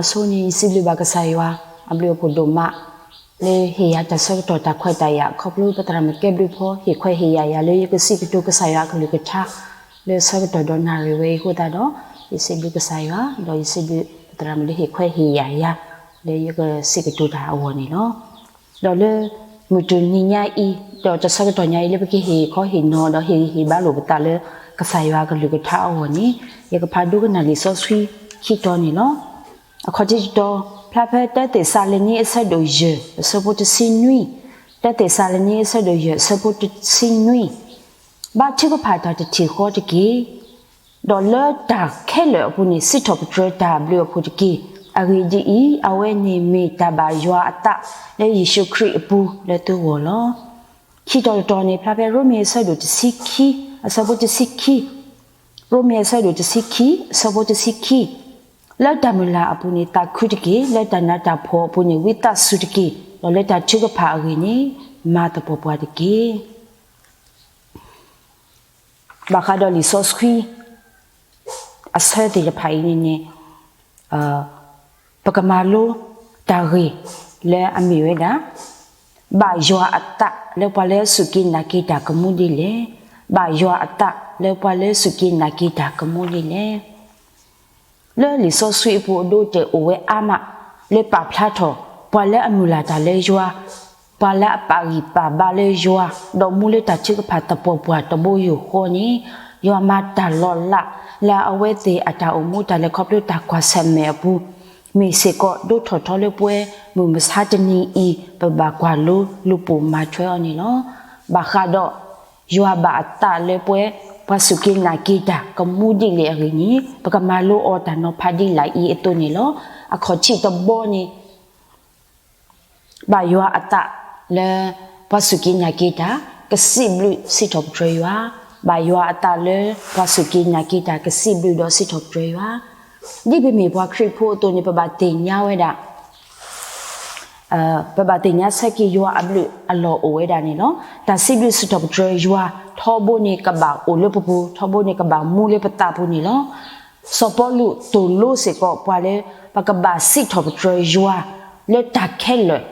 အဆိန့ၣ် ယစံးဘျုးဘၣ်ကစၢ်ယွၤ အဘျုးအဖှိၣ်ဒိၣ်မး လၢဟ့ၣ်ယၤတၢ်ဆၢကတီၢ်တၢ်ခွဲးတၢ်ယာ် ခီဖျိပသရၣ်မုၣ်ကဲဘျုးဖီ ဟ့ၣ်ခွဲးဟ့ၣ်ယာ်ယၤလၢယကစံးကတိၤကစၢ်ယွၤအကလုၢ်ကထါ လၢဆၢကတီၢ်ဒီးနၣ်ရံၣ်ဝဲအံၤအဃိသတးဒီး ယစံးဘျုးကစၢ်ယွၤ ဒီးယစံးဘျုးပသရၣ်မုၣ်လၢဟ့ၣ်ခွဲးဟ့ၣ်ယာ်ယၤ လၢယကစံးကတိၤတၢ်အဂီၢ်န့ၣ်လီၤ. ဒီးလၢမုၢ်တနံၤညါအံၤ ဒီးတၢ်ဆၢကတီၢ်ညါအံၤ လၢပကဟ့ၣ်ခီဟ့ၣ်နီၤ ဒီးဟ့ၣ်ဂံၢ်ဟ့ၣ်ဘါလိာ်ပသးလၢ ကစၢ်ယွၤအကလုၢ်ကထါအဂီၢ်န့ၣ် ယကဖးဒိကနၣ်လံာ်စီဆှံခံတီၤန့ၣ်လီၤ. အခီၣ်ထံးတတီၤ ဖျါဖဲတၢသ့းစၤလနံအဆၢဒိၣ်ယဲၢ် အဆၢဖိတဆံနွံ, တၢသ့းစၤလနံအဆၢဒိၣ်ယဲၢ် အဆၢဖိတဆံနွံ, ဘါထုကဖၣ်တၢ်တထံၣ်ဃီတက့ၢ်. ဒီးလၢတၢ်ခဲလၢာ်အပူၤန့ၣ် စံးထီၣ်ပတြၢၤတၢ်အဘျုးအဖှိၣ်တက့ၢ်. အဂ့ၢ်ဒ်အံၤ, အဝဲန့ၣ်မ့ၢ်တၢ်ဘၣ်ယွၤအသးလၢယ့ၣ်ၡူးခရံာ်အပူၤလၢသုဂီၢ်လီၤ. ခံတီၤတတီၤန့ၣ် ဖျါဖဲရိမ့ၤအဆၢဒိၣ်တဆံခံ အဆၢဖိတဆံခံ, ရိမ့ၤအဆၢဒိၣ်တဆံခံ အဆၢဖိတဆံခံ, လၢတၢ်မုၢ်လၢ်အပူၤန့ၣ် သးခုတက့ၢ်. လၢတၢ်နးတၢ်ဖှီၣ်အပူၤန့ၣ် ဝံသးစူၤတက့ၢ်. ဒီးလၢတၢ်ထုကဖၣ်အဂ့ၢ်န့ၣ် မၤသပှၢ်ပှၢ်တက့ၢ်. ဘၣ်ဃးဒီးလံာ်စီဆှံ အဆၢသ့ၣ်တဖၣ်အံၤန့ၣ်န့ၣ် ပကမၤလိတၢ်ဂ့ၢ်လၢအမ့ၢ်ဝဲဒၣ် ဘၣ်ယွၤအသးလၢပှၤလၢအစူၢ်က့ၤနာ်က့ၤတၢ်ကမူဒ်လဲၣ်. ဘၣ်ယွၤအသးလၢပှၤလၢအစူၢ်က့ၤနာ်က့ၤတၢ်ကမူဒ်လဲၣ်. လၢလံာ်စီဆှံအပူၤအဒိအတဲာ်အိၣ်ဝဲအါမး လၢပာ်ဖျါထီၣ် ပှၤလၢအမုၢ်လၢ်တၢ်လၢယွၤ, ပှၤလၢအပာ်ဂံၢ်ပာ်ဘါလၢယွၤ, ဒီးမူလၢတၢ်ထုကဖၣ်သပှၢ်ပှၢ်တဘိယူၢ်ဃီန့ၣ်, ယွၤမၤတၢ်လီၤလး လၢအဝဲသ့ၣ်အတၢ်အိၣ်မူတၢ်လဲၤခီဖျိတၢ်ကွၢ်ဆၢၣ်မဲာ်အပူၤ, မ့ၢ်စ့ၢ်ကီးဒိၣ်ထီၣ်ထီလၢပဝဲ မုၢ်မဆါတနံၤအံၤ ပဘၣ်ကွၢ်လိလူၤပိာ်မၤထွဲအီၤန့ၣ်လီၤ. ဘၣ်ဃးဒီး ယွၤဘၣ်အသးလၢပဝဲ ပှၤစူၢ်က့ၤနာ်က့ၤတၢ်ကမူဒ်လဲၣ်အဂ့ၢ်န့ၣ် ပကမၤလိအီၤတၢ်နီၤဖးဒ်လာ်အံၤအသိးန့ၣ်လီၤ. အခီၣ်ထံးတဘီန့ၣ် ဘၣ်ယွၤအသးလၢ ပှၤစူၢ်က့ၤနာ်က့ၤတၢ် ကစံးဘျုးစံးထီၣ်ပတြၢၤယွၤ, ဘၣ်ယွၤအသးလၢ ပှၤစူၢ်က့ၤနာ်က့ၤတၢ် ကစံးဘျုးဒီးစံးထီၣ်ပတြၢၤယွၤ, ဒ်ပမ့ၢ်ပှၤခရံာ်ဖိအသိးန့ၣ် ပဘၣ်သ့ၣ်ညါဝဲဒၣ် ပဘၣ်သ့ၣ်ညါဆၢက့ၤယွၤအဘျုးအလီၢ်အိၣ်ဝဲဒၣ်န့ၣ်လီၤ. တၢ်စံးဘျုးစံးထီၣ်ပတြၢၤယွၤ ထီဘိန့ၣ်ကဘၣ်အိၣ်လၢပပူၤ, ထီဘိန့ၣ်ကဘၣ်မူလၢပသးပူၤန့ၣ်လီၤ. စီၤပီလူးသိၣ်လိစ့ၢ်ကီးပှၤလၢ ပကဘၣ်စံးထီၣ်ပတြၢၤယွၤ လၢတၢ်ခဲလၢာ်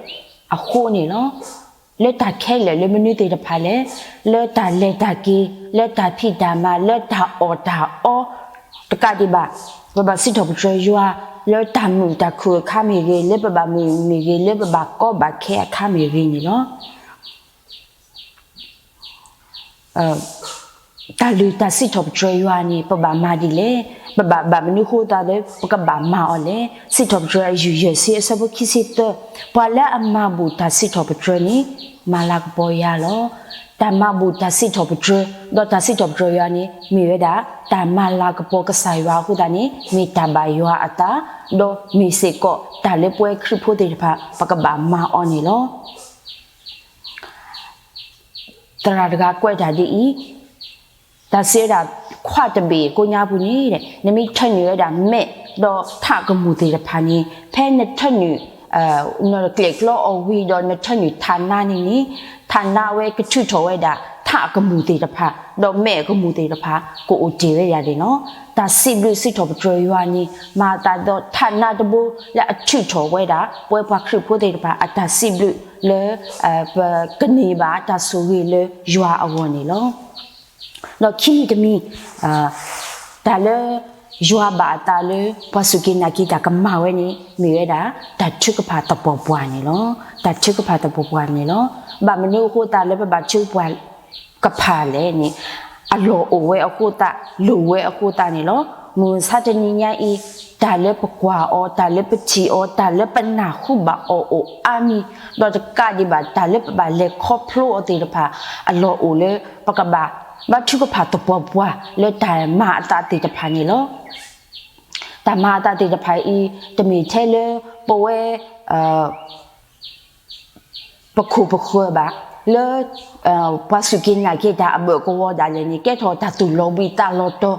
အဃိန့ၣ်လီၤ. လၢတၢ်ခဲလၢာ်လၢမနုၤသ့ၣ်တဖၣ်လဲၣ်, လၢတၢ်လဲၤတၢ်က့ၤ, လၢတၢ်ဖံးတၢ်မၤ, လၢတၢ်အီၣ်တၢ်အီ တကးဒံးဘၣ်, ပဘၣ်စံးထီၣ်ပတြၢၤယွၤ လၢတၢ်မုာ်တၢ်ခုၣ်အခါမ့ၢ်ဂ့ၤ, လၢပဘၣ်မုာ်မ့ၢ်ဂ့ၤ, လၢပဘၣ်ကီဘၣ်ခဲအခါမ့ၢ်ဂ့ၤန့ၣ်လီၤ. တၢ်လုၢ်တၢ်စံးထီၣ်ပတြၢၤယွၤန့ၣ် ပဘၣ်မၤဒ်လဲၣ်, ပဘၣ်ဘၣ်မနုၤဃိသတးလၢ ပကဘၣ်မၤအီၤလဲၣ်. စံးထီၣ်ပတြၢၤအယုၢ်ယဲၢ်ဆံအဆၢဖိခံဆံသၢ, ပှၤလၢအမၤဘူၣ်တၢ်စံးထီၣ်ပတြၢၤန့ၣ် မၤလၤကပီၤယၤလီၤ. တၢ်မၤဘူၣ်တၢ်စံးထီၣ်ပတြၢၤ ဒီးတၢ်စံးထီၣ်ပတြၢၤယွၤန့ၣ် မ့ၢ်ဝဲဒၣ် တၢ်မၤလၤကပီၤကစၢ်ယွၤအဃိသတးန့ၣ် မ့ၢ်တၢ်ဘၣ်ယွၤအသး, ဒီးမ့ၢ်စ့ၢ်ကီးတၢ်လၢပဝဲခရံာ်ဖိသ့ၣ်တဖၣ် ပကဘၣ်မၤအီၤန့ၣ်လီၤ. သရၣ်တဂၤကွဲးတၢ်ဒ်အံၤ, တၢ်စံးဝဲဒၣ် ခွးတဘ့ၣ်ကိညါပူၤန့ၣ် နမ့ၢ်ထၢနုာ်ဝဲဒၣ်မဲး ဒီးထးကမူၣ်သ့ၣ်တဖၣ်န့ၣ် ဖဲနထၢနုာ် နကျဲးကျီအီၤဝံၤဒီးနထၢနုာ်ထးနါန့ၣ်န့ၣ် ထးနါဝဲကထုးထီၣ်ဝဲဒၣ် ထးအကမူၣ်သ့ၣ်တဖၣ် ဒီးမဲးအကမူၣ်သ့ၣ်တဖၣ် ကအိၣ်တ့ၢ်ဝဲဒၣ်န့ၣ်လီၤ. တၢ်စံးဘျုးစံးထီၣ်ပတြၢၤယွၤန့ၣ် မၤအသးဒီးထးနါတဘိလၢအထုးထီၣ်ဝဲဒၣ် ပဝဲပှၤခရံာ်ဖိသ့ၣ်တဖၣ်အတၢ်စံးဘျုးလၢ ပကန့ၢ်ဘၣ်တၢ်ဆိၣ်ဂ့ၤလၢယွၤအဂီၢ်န့ၣ်လီၤ. ဒီးခံမံၤတမံၤ တၢ်လၢ ယွၤဘၣ်အသးလၢ ပှၤစူၢ်က့ၤနာ်က့ၤတၢ်ကမၤဝဲန့ၣ် မ့ၢ်ဝဲဒၣ် တၢ်ထုကဖၣ်သပှၢ်ပှၢ်န့ၣ်လီၤ. တၢ်ထုကဖၣ်သပှၢ်ပှၢ်န့ၣ်လီၤ. ဘၣ်မနုၤအဃိသတးလၢပဘၣ်ထုကဖၣ် ကဖၣ်လဲၣ်န့ၣ် အလီၢ်အိၣ်ဝဲအဃိသတး လိၣ်ဝဲအဃိသတးန့ၣ်လီၤ. မုၢ်မဆါတနံၤညါအံၤ တၢ်လၢပကွၢ်အီၤ တၢ်လၢပထံၣ်အီၤ တၢ်လၢပနၢ်ဟူဘၣ်အီၤအိၣ်အါမံၤ ဒီးတကးဒံးဘၣ် တၢ်လၢပဘၣ်လဲၤခီဖျိအီၤသ့ၣ်တဖၣ် အလီၢ်အိၣ်လၢ ပကဘၣ် ဘါထုကဖၣ်သပှၢ်ပှၢ်လၢတၢ်မၤအသးသ့ၣ်တဖၣ်န့ၣ်လီၤ. တၢ်မၤအသးသ့ၣ်တဖၣ်အံၤ တမ့ၢ်ထဲလၢပဝဲ ပခိၣ်ပဃၢၤဘၣ်, လၢ ပှၤစူၢ်က့ၤနာ်က့ၤတၢ်အဘၢၣ်ကဝီၤဒၣ်လဲာ်န့ၣ် ကဲထီၣ်တၢ်သူၣ်လီၤဘှံးသးလီၤတီၤ,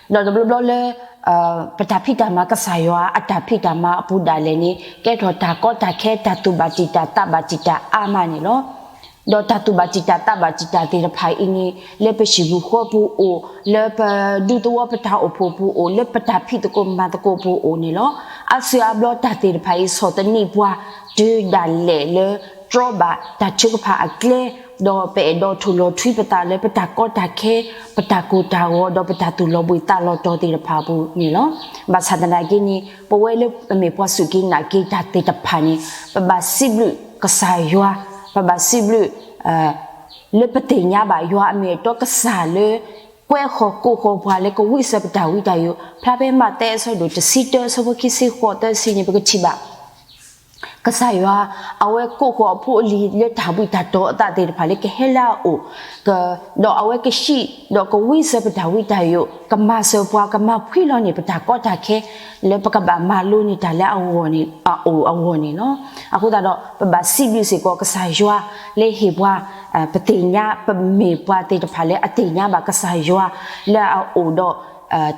ဒီးတဘျီဘျီလၢ ပတၢ်ဖံးတၢ်မၤကစၢ်ယွၤအတၢ်ဖံးတၢ်မၤအပူၤဒၣ်လဲာ်န့ၣ် ကဲထီၣ်တၢ်ကီတၢ်ခဲ တၢ်သူၣ်ဘၣ်တံာ်တာ်သးဘၣ်တံာ်တာ်အါမးန့ၣ်လီၤ. ဒီးတၢ်သူၣ်ဘၣ်တံာ်တာ်သးဘၣ်တံာ်တာ်သ့ၣ်တဖၣ်အံၤန့ၣ် လၢပဟံၣ်ပူၤဃီပူၤအိၣ်, လၢပဒူသဝီပတၢ်အိၣ်ဖှိၣ်ပူၤအိၣ်, လၢပတၢ်ဖံးသကိးမၤသကိးပူၤအိၣ်န့ၣ်လီၤ. အါစုအါဘျီတၢ်သ့ၣ်တဖၣ်အံၤ ဆီၣ်သနံးပှၤ တုၤဒၣ်လဲာ်လၢ တြီဘၣ်တၢ်ထုကဖၣ်အကျဲ, ဒီးပအဲၣ်ဒိးထိၣ်လီၤထွံပသးလၢပတၢ်ကီတၢ်ခဲ, ပတၢ်ကိၢ်တၢ်ဂီၤ ဒီးပတၢ်သူၣ်လီၤဘှံးသးလီၤတီၤသ့ၣ်တဖၣ်အပူၤန့ၣ်လီၤ. ဘၣ်ဆၣ်သနာ်က့န့ၣ် ပဝဲလၢအမ့ၢ်ပှၤစူၢ်က့ၤနာ်က့ၤတၢ်သ့ၣ်တဖၣ်န့ၣ် ပဘၣ်စံးဘျုးကစၢ်ယွၤ, ပဘၣ်စံးဘျုး လၢပသ့ၣ်ညါဘၣ်ယွၤအမ့ၢ်အတီကစၢ်လၢ ကွဲဃီၤကိးဃီၤပှၤလၢကဝံၣ်စၢၤပတၢ်ဝံတၢ်ယိာ်, ဖျါဖဲမးသဲအဆၢဒိၣ်တဆံတၢ အဆၢဖိခံဆံဃိးသၢဆံန့ၣ် ပကထံၣ်ဘၣ် ကစၢ်ယွၤ အဝဲကိးဃီၤအဖိအလံၤလၢတၢ်ဘှံးတၢ်တီၤအသးသ့ၣ်တဖၣ်လၢကဟဲလၢအအိၣ်, ဒီးအဝဲကဟံး ဒီးကဝံၣ်စၢၤပတၢ်ဝံတၢ်ယိာ်, ကမၤစၢၤပှၤ ကမၤဖှံလီၤန့ၢ်ပတၢ်ကီတၢ်ခဲ လၢပကဘၣ်မၤလိန့ၢ်တၢ်လၢအဂီၢ်န့ၣ် အအိၣ်အဂီၢ်န့ၣ်လီၤ. အဃိသတးဒီး ပဘၣ်စံးဘျုးစ့ၢ်ကီးကစၢ်ယွၤ လၢဟ့ၣ်ပှၤ ပသ့ၣ်ညါ ပမ့ၢ်ပှၤသ့ၣ်တဖၣ်လၢအသ့ၣ်ညါဘၣ်ကစၢ်ယွၤ လၢအအိၣ်ဒီး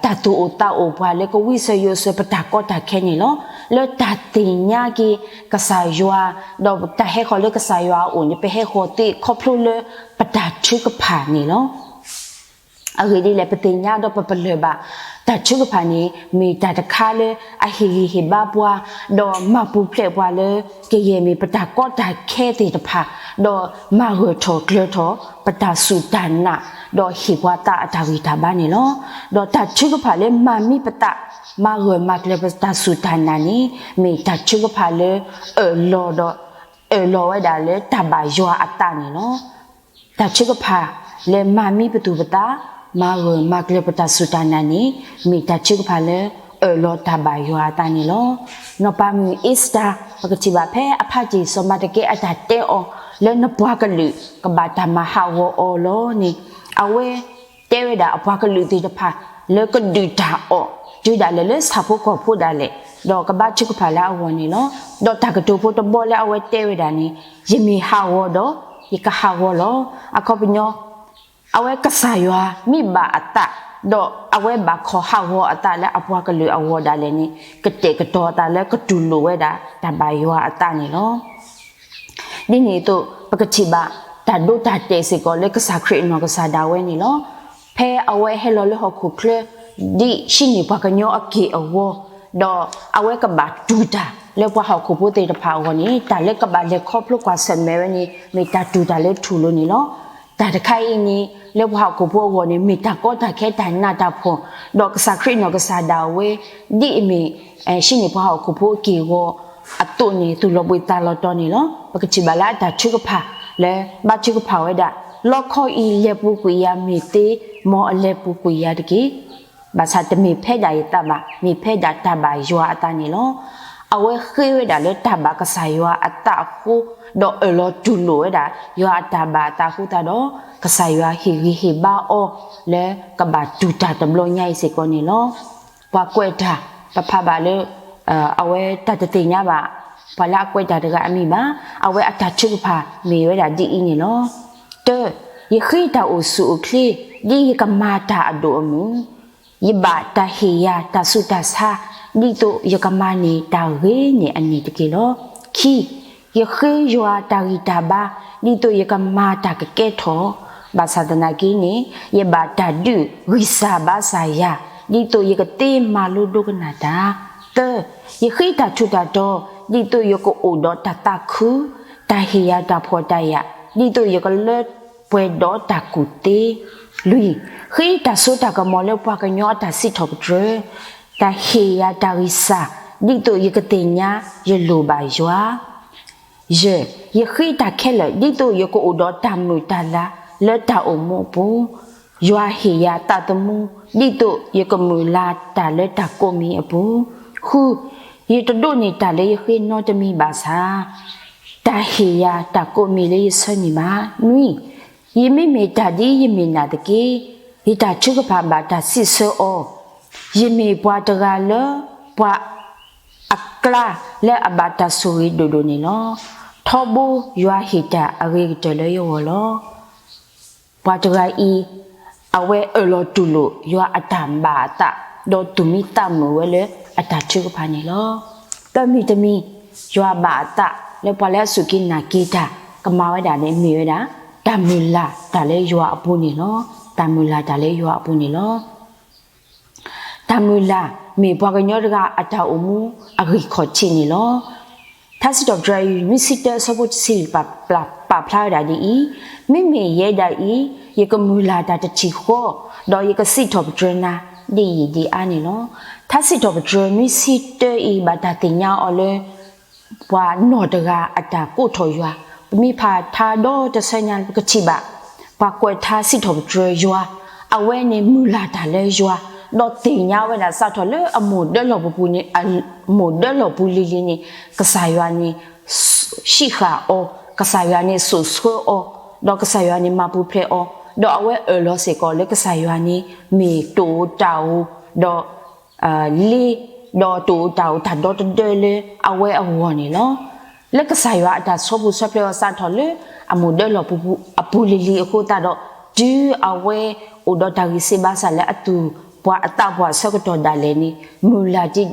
တၢ်သူၣ်အိၣ်သးအိၣ်ပှၤလၢကဝံၣ်စၢၤယိာ်စၢၤပတၢ်ကီတၢ်ခဲန့ၣ်လီၤ. လၢတၢ်သ့ၣ်ညါက့ၤကစၢ်ယွၤ ဒီးတၢ်ဟဲဃီၤလၢကစၢ်ယွၤအအိၣ်န့ၣ် ပဟဲဃီၤသ့ခီဖျိလၢပတၢ်ထုကဖၣ်န့ၣ်လီၤ. အဂ့ၢ်ဒ်လဲၣ် ပသ့ၣ်ညါဒီးပပလၢၢ်ဘၣ် တၢ်ထုကဖၣ်န့ၣ် မ့ၢ်တၢ်တခါလၢအဟ့ၣ်ဂံၢ်ဟ့ၣ်ဘါပှၤ ဒီးမၤပူၤဖျဲးပှၤလၢ ကယဲၢ်မ့ၢ်ပတၢ်ကီတၢ်ခဲသ့ၣ်တဖၣ် ဒီးမၤဂၢၢ်ထီၣ်ကျၢၤထီၣ်ပတၢ်စူၢ်တၢ်နာ် ဒီးဟ့ၣ်ပှၤသးအတၢ်ဂံၢ်တၢ်ဘါန့ၣ်လီၤ. ဒီးတၢ်ထုကဖၣ်လၢမၤမံပသး မၤဂၢၢ်မၤကျၢၤပတၢ်စူၢ်တၢ်နာ်န့ၣ် မ့ၢ်တၢ်ထုကဖၣ်လၢအၢၣ်လီၤဒီး အၢၣ်လီၤဝဲဒၣ်လၢတၢ်ဘၣ်ယွၤအသးန့ၣ်လီၤ. တၢ်ထုကဖၣ်လၢမၤမံပသူၣ်ပသး မၤဂၢၢ်မၤကျၢၤပတၢ်စူၢ်တၢ်နာ်န့ၣ် မ့ၢ်တၢ်ထုကဖၣ်လၢအၢၣ်လီၤတၢ်ဘၣ်ယွၤအသးန့ၣ်လီၤ. နီၢ်ပၤမုၣ်အ့စတၢၤ ပကထံၣ်ဘၣ်ဖဲအဖးက့ၢ်စီၤမၤတကဲအတၢ်တဲအီၤ လၢနပှၤကလုာ်ကဘၣ်တၢ်မၤဟးဂီၤအီၤလီၤန့ၣ် အဝဲတဲဝဲဒၣ်အပှၤကလုာ်သ့ၣ်တဖၣ် လၢကဒုးတၢ်အီၣ် တုၤဒၣ်လဲာ်လၢဆၣ်ဖိကီၢ်ဖိဒၣ်လဲာ် ဒီးကဘါထုကဖၣ်လၢအဂီၢ်န့ၣ်လီၤ. ဒီးတၢ်ကတိၤဖိတဘီလၢအဝဲတဲဝဲဒၣ်န့ၣ် ယမ့ၢ်ဟးဂီၤဒီး ယကဟးဂီၤလီၤ. အခီပညီ အဝဲကစၢ်ယွၤမ့ၢ်ဘၣ်အသး ဒီးအဝဲဘၣ်ခီၣ်ဟးဂီၤအသးလၢအပှၤကလုာ်အဂီၢ်ဒၣ်လဲာ်န့ၣ် ကတဲာ်ကတီၤအသးလၢကတူၢ်လိာ်ဝဲဒၣ်တၢ်ဘၣ်ယွၤအသးန့ၣ်လီၤ. ဒ်န့ၣ်အသိး ပကထံၣ်ဘၣ်တၢ်ဒိတၢ်တဲာ်စ့ၢ်ကီးလၢကစၢ်ခရံာ်အနီၢ်ကစၢ်ဒၣ်ဝဲန့ၣ်လီၤ. ဖဲအဝဲဟဲလီၤလၢဟီၣ်ခိၣ်ချၢ ဒ်ဟံးန့ၢ်ပှၤကညီအက့ၢ်အဂီၤ, ဒီးအဝဲကဘၣ်တူၢ်တၢ်လၢပှၤဟီၣ်ခိၣ်ဖိသ့ၣ်တဖၣ်အဂီၢ်န့ၣ် တၢ်လၢကဘၣ်လဲၤခီဖျိကွၢ်ဆၢၣ်မဲာ်ဝဲန့ၣ် မ့ၢ်တၢ်တူၢ်တၢ်လၢထူၣ်လိၤန့ၣ်လီၤ. တၢ်တခါအံၤန့ၣ် လၢပှၤဟီၣ်ခိၣ်ဖိအဂီၢ်န့ၣ် မ့ၢ်တၢ်ကီတၢ်ခဲတၢ်နးတၢ်ဖှီၣ်, ဒီးကစၢ်ခရံာ်အနီၢ်ကစၢ်ဒၣ်ဝဲ ဒ်အမ့ၢ် ဟံးန့ၢ်ပှၤဟီၣ်ခိၣ်ဖိအက့ၢ်အဂီၤအသိးန့ၣ် သူၣ်လီၤဘှံးသးလီၤတီၤန့ၣ်လီၤ. ပကထံၣ်ဘၣ်လၢအတၢ်ထုကဖၣ် လၢဘါထုကဖၣ်ဝဲဒၣ် လီခီအံၤလဲၤပူၤကွံာ်ယၤမ့ၢ်သ့, မ်အလဲၤပူၤကွံာ်ယၤတက့ၢ်. ဘၣ်ဆၣ်တမ့ၢ်ဖဲဒၣ်ယသးဘၣ်, မ့ၢ်ဖဲဒၣ်တၢ်ဘၣ်ယွၤအသးန့ၣ်လီၤ. အဝဲဃ့ဝဲဒၣ်လၢတၢ်ဘၣ်ကစၢ်ယွၤအသးအဃိ, ဒီးအၢၣ်လီၤတူၢ်လိာ်ဝဲဒၣ် ယွၤအတၢ်ဘၣ်အသးအဃိသတးဒီး ကစၢ်ယွၤဟ့ၣ်ဂံၢ်ဟ့ၣ်ဘါအီၤ လၢကဘၣ်တူၢ်တၢ်တဘျီညါအံၤစ့ၢ်ကီးန့ၣ်လီၤ. ပှၤကွဲးတၢ် ပဖးဘၣ်လၢ အဝဲတၢ်တသ့ၣ်ညါဘၣ် ပှၤလၢအကွဲးတၢ်တဂၤအမံၤဘၣ်. အဝဲအတၢ်ထုကဖၣ်မ့ၢ်ဝဲဒၣ်ဒ်အံၤန့ၣ်လီၤ. တၢ, ယဃ့တၢ်အိၣ်ဆူၣ်အိၣ်ချ့ ဒ်ယကမၤတၢ်အဒိၣ်အမုၢ်, ယဘၣ်တၢ်ဟ့ၣ်ယၤတၢ်ဆူးတၢ်ဆါ ဒ်သိးယကမၤန့ၢ်တၢ်ဂ့ၤန့ၢ်အန့ၣ်တက့ၢ်လီၤ. ခံ, ယဃ့ယွၤတၢ်ဂံၢ်တၢ်ဘါ ဒ်သိးယကမၤတၢ်ကကဲထီၣ်, ဘၣ်ဆၣ်သနာ်က့န့ၣ် ယဘၣ်တၢ်ဒုးဂံၢ်စၢ်ဘါစၢ်ယၤ ဒ်သိးယကသ့မၤလိဒိကနၣ်တၢ်. သၢ, ယဃ့တၢ်ထူးတၢ်တီၤ ဒ်သိးယကအိၣ်ဒီးတၢ်သးခု, တၢ်ဟ့ၣ်ယၤတၢ်ဖှီၣ်တၢ်ယာ် ဒ်သိးယကလၢပှဲၤဒီးတၢ်ကူၣ်သ့. လွံၢ်, ဃ့တၢ်စိတၢ်ကမီၤလၢပှၤကညီအတၢ်စံးထီၣ်ပတြၢၤ, တၢ်ဟ့ၣ်ယၤတၢ်ဂံၢ်စၢ် ဒ်သိးယကသ့ၣ်ညါယလိၣ်ဘၣ်ယွၤ. ယဲၢ်, ယဃ့တၢ်ခဲလၢာ် ဒ်သိးယကအိၣ်ဒီးတၢ်မုာ်တၢ်လၤလၢတၢ်အိၣ်မူအပူၤ, ယွၤဟ့ၣ်ယၤသးသမူ ဒ်သိးယကမုာ်လၤတၢ်လၢတၢ်ကိးမံၤအပူၤ. ဃု, ယတဒိးန့ၢ်တၢ်လၢယဃ့နီတမံၤဘၣ်ဆၣ် တၢ်ဟ့ၣ်ယၤတၢ်ကိးမံၤလၢယဆၢန့ၢ်ဘၣ်. နွံ, ယမ့မ့ၢ်တၢ်ဒ်ယမ့ၢ်နာ်သက့ ယတၢ်ထုကဖၣ်ဘၣ်တၢ်စံးဆၢအီၤ, ယမ့ၢ်ပှၤတဂၤလၢပှၤ အကျါလၢအဘၣ်တၢ်ဆိၣ်ဂ့ၤဒိၣ်ဒိၣ်န့ၣ်လီၤ. ထီဘိယွၤဟ့ၣ်တၢ်အဂ့ၤကတၢၢ်လၢယဂီၢ်လီၤ. ပှၤတဂၤအံၤ အဝဲအၢၣ်လီၤတူၢ်လိာ်ယွၤအတၢ်ဘၣ်အသး ဒီးသူၣ်မံသးမုာ်ဝဲလၢအတၢ်ထုကဖၣ်န့ၣ်လီၤ. သၢမံၤတမံၤ ယွၤဘၣ်အသးလၢပှၤလၢအစူၢ်က့ၤနာ်က့ၤတၢ် ကမၤဝဲဒၣ်န့ၣ်မ့ၢ်ဝဲဒၣ် တၢ်မုၢ်လၢ်တၢ်လၢယွၤအပူၤန့ၣ်လီၤ. တၢ်မုၢ်လၢ်တၢ်လၢယွၤအပူၤန့ၣ်လီၤ. တၢ်မုၢ်လၢ်မ့ၢ်ပှၤကညီတဂၤအတၢ်အိၣ်မူအဂံၢ်ခီၣ်ထံးန့ၣ်လီၤ. ထါစံးထီၣ်ပတြၢၤ လွံၢ်ဆံတၢ အဆၢဖိတဆံလွံၢ် ပာ်ဖျါဝဲဒၣ်ဒ်အံၤ, မ့မ့ၢ်ယဲဒၣ်အံၤ ယကမုၢ်လၢ်တၢ်တထံၣ်ဃီ, ဒီးယကစံးထီၣ်ပတြၢၤနၤ ဒ်အံၤဒ်အါန့ၣ်လီၤ. ထါစံးထီၣ်ပတြၢၤ လွံၢ်ဆံတၢအံၤ ဘၣ်တၢ်သ့ၣ်ညါအီၤလၢ ပှၤနီၢ်တဂၤအတၢ်ကိးထီၣ်ယွၤ, ပမ့ၢ်ဖးထါဒီတဆၢညါ ပကထံၣ်ဘၣ် ပှၤကွဲးထါစံးထီၣ်ပတြၢၤယွၤ, အဝဲန့ၣ်မုၢ်လၢ်တၢ်လၢယွၤ, ဒီးသ့ၣ်ညါဝဲဒၣ်စးထီၣ်လၢအမိၢ်ဒၢလီၢ်ပူၤပူၤန့ၣ်, အမိၢ်ဒၢလီၢ်ပူၤလံၤလံၤန့ၣ် ကစၢ်ယွၤန့ၣ် ဟံးဃာ်အီၤ, ကစၢ်ယွၤန့ၣ်စိာ်ဆှၢအီၤ, ဒီးကစၢ်ယွၤန့ၣ်မၤပူၤဖျဲးအီၤ, ဒီးအဝဲအၢၣ်လီၤစ့ၢ်ကီးလၢကစၢ်ယွၤန့ၣ် မ့ၢ်တအိၣ်တၢ်အိၣ်, ဒီး လ့, ဒီးတအိၣ်တၢ်အိၣ်တၢ်ဒီတဒၢလၢအဝဲအဂီၢ်န့ၣ်လီၤ. လၢကစၢ်ယွၤအတၢ်ဆီပူၤဆီဖျိအီၤစးထီၣ်လၢ အမိၢ်ဒၢလီၢ်ပူၤအပူၤလံၤလံၤအဃိသတးဒီး, တုၤအဝဲအိၣ်ဒီးတၢ်ဂံၢ်စၢ်ဘါစၢ်လၢအသူၣ်ပှၤအသးပှၢ်အဆၢကတီၢ်ဒၣ်လဲာ်န့ၣ်, မုၢ်လၢ်ဒံး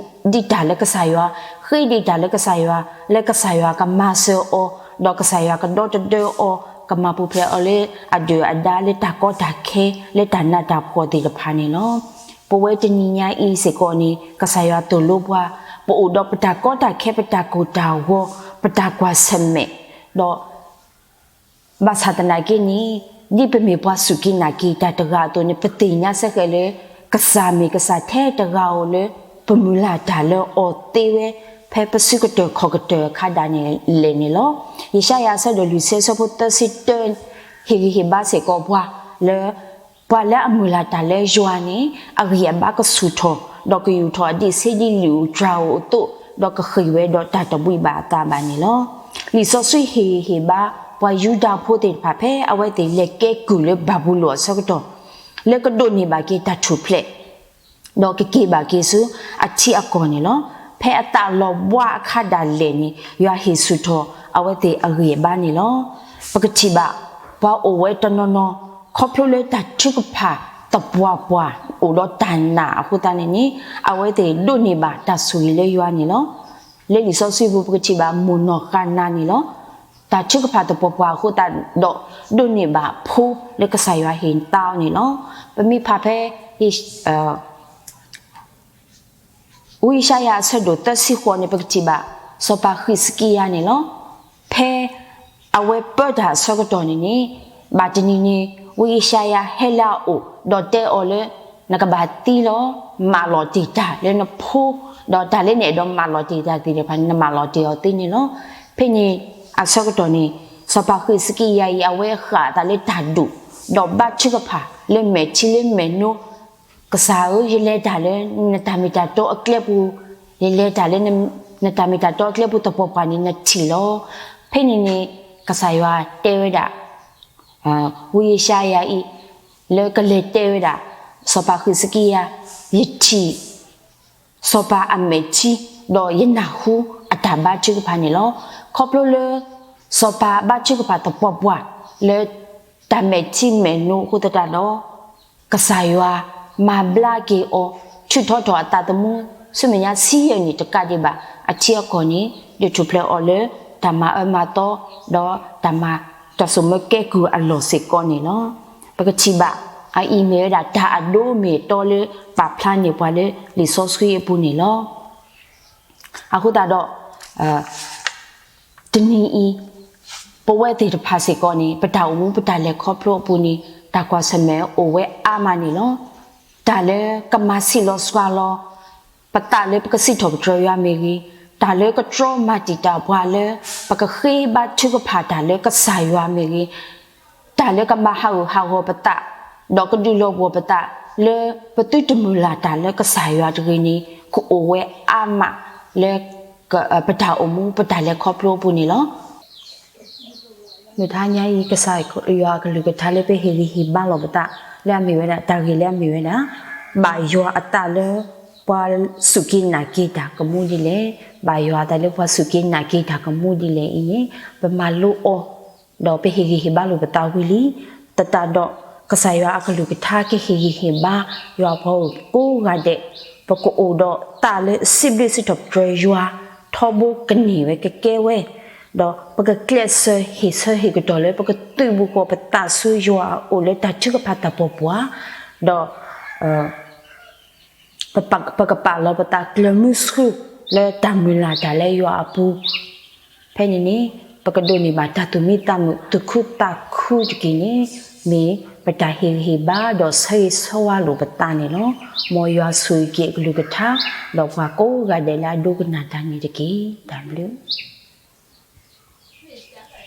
တၢ်လၢကစၢ်ယွၤ, ဃ့ဒံးတၢ်လၢကစၢ်ယွၤ, လၢကစၢ်ယွၤကမၤစၢၤအီၤ, ဒီးကစၢ်ယွၤကဒီတဒၢအီၤ, ကမၤပူၤဖျဲးအီၤလၢအဒုၣ်အဒါလၢတၢ်ကီတၢ်ခဲ, လၢတၢ်နးတၢ်ဖှီၣ်သ့ၣ်တဖၣ်န့ၣ်လီၤ. ပဝဲတနံၤညါအံၤစ့ၢ်ကီးန့ၣ် ကစၢ်ယွၤသိၣ်လိပှၤ, ပအိၣ်ဒီးပတၢ်ကီတၢ်ခဲ ပတၢ်ကိၢ်တၢ်ဂီၤ ပတၢ်ကွၢ်ဆၢၣ်မဲာ်, ဒီး ဘၣ်ဆၣ်သနာ်က့န့ၣ်, ဒ်ပမ့ၢ်ပှၤစူၢ်က့ၤနာ်က့ၤတၢ်တဂၤအသိးန့ၣ် ပသ့ၣ်ညါစ့ၢ်ကီးလၢ ကစၢ်မ့ၢ်ကစၢ်ထဲတဂၤဧိၤလၢ ပမုၢ်လၢ်တၢ်လၢအီၤသ့ဝဲ ဖဲပစုကတၢၢ်ခီၣ်ကတၢၢ်အခါဒၣ်လဲာ်န့ၣ်လီၤ. ယၡါယၤအဆၢဒိၣ်လွံၢ်ဆံ အဆၢဖိသၢဆံတၢ ဟ့ၣ်ဂံၢ်ဟ့ၣ်ဘါစ့ၢ်ကီးပှၤလၢ ပှၤလၢအမုၢ်လၢ်တၢ်လၢယွၤန့ၣ် အဂံၢ်အဘါကဆူၣ်ထီၣ်, ဒီးကယူာ်ထီၣ်အဒံးဆှံဒ်လံာ်ဧိၤတြၤဧိၤအသိး, ဒီးကဃ့ၢ်ဝဲဒီးတၢ်တဘှံးဘၣ်အသးဘၣ်န့ၣ်လီၤ. လံာ်စီဆှံဟ့ၣ်ဂံၢ်ဟ့ၣ်ဘါ ပှၤယူဒၤဖိသ့ၣ်တဖၣ် ဖဲအဝဲသ့ၣ်လဲၤကဲကုၢ်လၢဘၤဘူလိၣ်အဆၢကတီၢ်, လၢကဒိးန့ၢ်ဘၣ်က့ၤတၢ်ထူၣ်ဖျဲး ဒီးကက့ၤဘၣ်က့ၤဆူအထံအကီၢ်န့ၣ်လီၤ. ဖဲအသးလီၤဘှါအခါဒၣ်လဲာ်န့ၣ် ယွၤဟ့ၣ်ဆူၣ်ထီၣ်အဝဲသ့ၣ်အဂံၢ်အဘါန့ၣ်လီၤ. ပကထံၣ်ဘၣ် ပှၤအိၣ်ဝဲတနီၤနီၤ ခီဖျိလၢတၢ်ထုကဖၣ်သပှၢ်ပှၢ် အိၣ်ဒီးတၢ်နာ်အဃိသတးန့ၣ်န့ၣ် အဝဲသ့ၣ်ဒိးန့ၢ်ဘၣ်တၢ်ဆိၣ်ဂ့ၤလၢယွၤန့ၣ်လီၤ. လၢလံာ်စီဆှံပူၤ ပကထံၣ်ဘၣ်မိၢ်နီၢ်ဃၤနၤန့ၣ်လီၤ. တၢ်ထုကဖၣ်သပှၢ်ပှၢ်အဃိသတးဒီး ဒိးန့ၢ်ဘၣ်ဖိလၢကစၢ်ယွၤဟ့ၣ်သါအီၤန့ၣ်လီၤ. ပမ့ၢ်ဖးဖဲ ဝံယၡါယၤအဆၢဒိၣ်သၢဆံဃိးန့ၣ် ပကထံၣ်ဘၣ် စီၤပၤဃံးစကံယၤန့ၣ်လီၤ. ဖဲအဝဲပၢတၢ်အဆၢကတီၢ်န့ၣ်န့ၣ် ဘၣ်တနံၤန့ၣ် ဝံယၡါယၤဟဲလၢအအိၣ် ဒီးတဲအီၤလၢ နကဘၣ်သံလီၤ, မၤလီၤတ့ၢ်တၢ်လၢနဖိ, ဒီးတၢ်လၢနအဲၣ်ဒိးမၤလီၤတ့ၢ်တၢ်သ့ၣ်တဖၣ်န့ၣ် နမၤလီၤတ့ၢ်အီၤသ့န့ၣ်လီၤ. ဖဲန့ၣ်အဆၢကတီၢ်န့ၣ် စီၤပၤဃံးစကံယၤအံၤ အဝဲဃၣ်အသးလၢတၢ်ဒူၣ်, ဒီးဘါထုကဖၣ်လၢမဲာ်ထံလၢမဲာ်နိ, ကစၢ်ဧၢ, ယလဲၤတၢ်လၢနတၢ်မ့ၢ်တၢ်တီအကျဲပူၤ, ယလဲၤတၢ်လၢနတၢ်မ့ၢ်တၢ်တီအကျဲပူၤသပှၢ်ပှၢ်န့ၣ် နထံၣ်လီၤ. ဖဲန့ၣ်န့ၣ် ကစၢ်ယွၤတဲဝဲဒၣ် ဝံယၡါယၤအံၤ လၢကလဲၤတဲဝဲဒၣ် စီၤပၤဃံးစကံယၤ, ယထံၣ် စီၤပၤအမဲာ်ထံ, ဒီးယနၢ်ဟူအတၢ်ဘါထုကဖၣ်န့ၣ်လီၤ. ခီဖျိလၢ စီၤပၤဘါထုကဖၣ်သပှၢ်ပှၢ် လၢတၢ်မဲာ်ထံမဲာ်နိအဃိသတးဒီး ကစၢ်ယွၤမၤဘျါက့ၤအီၤ ထုးထီထီၣ်အသးသမူ ဆူမဲာ်ညါဆံယဲၢ်နံၣ်တကးဒံးဘၣ် အထံအကီၢ်န့ၣ် ဒုးထူၣ်ဖျဲးအီၤလၢ တၢ်မၤအၢမၤသီ ဒီးတၢ်မၤ တၢ်စိာ်မၢကဲကုၢ်အလီၢ်စ့ၢ်ကီးန့ၣ်လီၤ. ပကထံၣ်ဘၣ် အအံၤမ့ၢ်ဝဲဒၣ်တၢ်အဒိမ့ၢ်အတီလၢပာ်ဖျါန့ၢ်ပှၤလၢလံာ်စီဆှံအပူၤန့ၣ်လီၤ. အဃိသတးဒီး တနံၤအံၤ ပဝဲသ့ၣ်တဖၣ်စ့ၢ်ကီးန့ၣ် ပတၢ်အိၣ်မူပတၢ်လဲၤခီဖျိအပူၤန့ၣ် တၢ်ကွၢ်ဆၢၣ်မဲာ်အိၣ်ဝဲအါမးန့ၣ်လီၤ. တၢ်လၢကမၤဆံးလီၤစှၤလီၤ ပသးလၢပကစံးထီၣ်ပတြၢၤယွၤမ့ၢ်ဂ့ၤ, တၢ်လၢကတြီမၤတံာ်တာ်ပှၤလၢ ပကဃ့ဘါထုကဖၣ်တၢ်လၢကစၢ်ယွၤမ့ၢ်ဂ့ၤ, တၢ်လၢကဘၣ်ဟးဂူာ်ဟးဂီၤပသး ဒီးကဒုးလီၤပှီၢ်ပသး လၢပသုတမုၢ်လၢ်တၢ်လၢကစၢ်ယွၤတဂ့ၤန့ၣ် ကအိၣ်ဝဲအါမးလၢ ပတၢ်အိၣ်မူပတၢ်လဲၤခီဖျိအပူၤန့ၣ်လီၤ. မုၢ်ထါညါအံၤ ကစၢ်ယွၤအကလုၢ်ကထါလၢပဟ့ၣ်ဂံၢ်ဟ့ၣ်ဘါလီၤပသး လၢအမ့ၢ်ဝဲဒၣ် တၢ်ဂ့ၢ်လၢအမ့ၢ်ဝဲဒၣ် ဘၣ်ယွၤအသးလၢ ပှၤစူၢ်က့ၤနာ်က့ၤတၢ်ကမူဒ်လဲၣ်, ဘၣ်ယွၤအသးလၢပှၤစူၢ်က့ၤနာ်က့ၤတၢ်ကမူဒ်လဲၣ်အံၤန့ၣ် ပမၤလိအီၤ ဒီးပဟ့ၣ်ဂံၢ်ဟ့ၣ်ဘါလိာ်ပသးဝံၤလံ. သတးဒီး ကစၢ်ယွၤအကလုၢ်ကထါကဟ့ၣ်ဂံၢ်ဟ့ၣ်ဘါ ယွၤအပှၤဂီၢ်ကိးဂၤဒဲး, ပကအိၣ်ဒီးသးလၢစံးဘျုးစံးထီၣ်ပတြၢၤယွၤ ထီဘိကန့ၢ်ဝဲကကဲဝဲ, ဒီးပကကျဲးစၢးဟ့ၣ်ဆၢဟ့ၣ်ကတီၢ်လၢ ပကသုးဘူးဃီၤပသးဆူယွၤအအိၣ်လၢတၢ်ထုကဖၣ်တၢ်ပီၢ်ပှၢ်, ဒီး ပကပာ်လီၤပသးကျၢၤမုဆူလၢတၢ်မုၢ်လၢ်တၢ်လၢယွၤအပူၤ, ဖဲန့ၣ်န့ၣ် ပကဒိးန့ၢ်ဘၣ်တၢ်သူၣ်မံသးမုာ်သူၣ်ခုသးခုတက့ၢ်န့ၣ် မ့ၢ်ပတၢ်ဟ့ၣ်ဂံၢ်ဟ့ၣ်ဘါဒီးဆၢဂ့ၤဆၢဝါလိာ်ပသးန့ၣ်လီၤ. မ်ယွၤဆိၣ်ဂ့ၤက့ၤအကလုၢ်ကထါ ဒီးပှၤကိးဂၤဒဲးလၢအဒိကနၣ်တၢ်န့ၣ်တက့ၢ်. တၢ်ဘျုး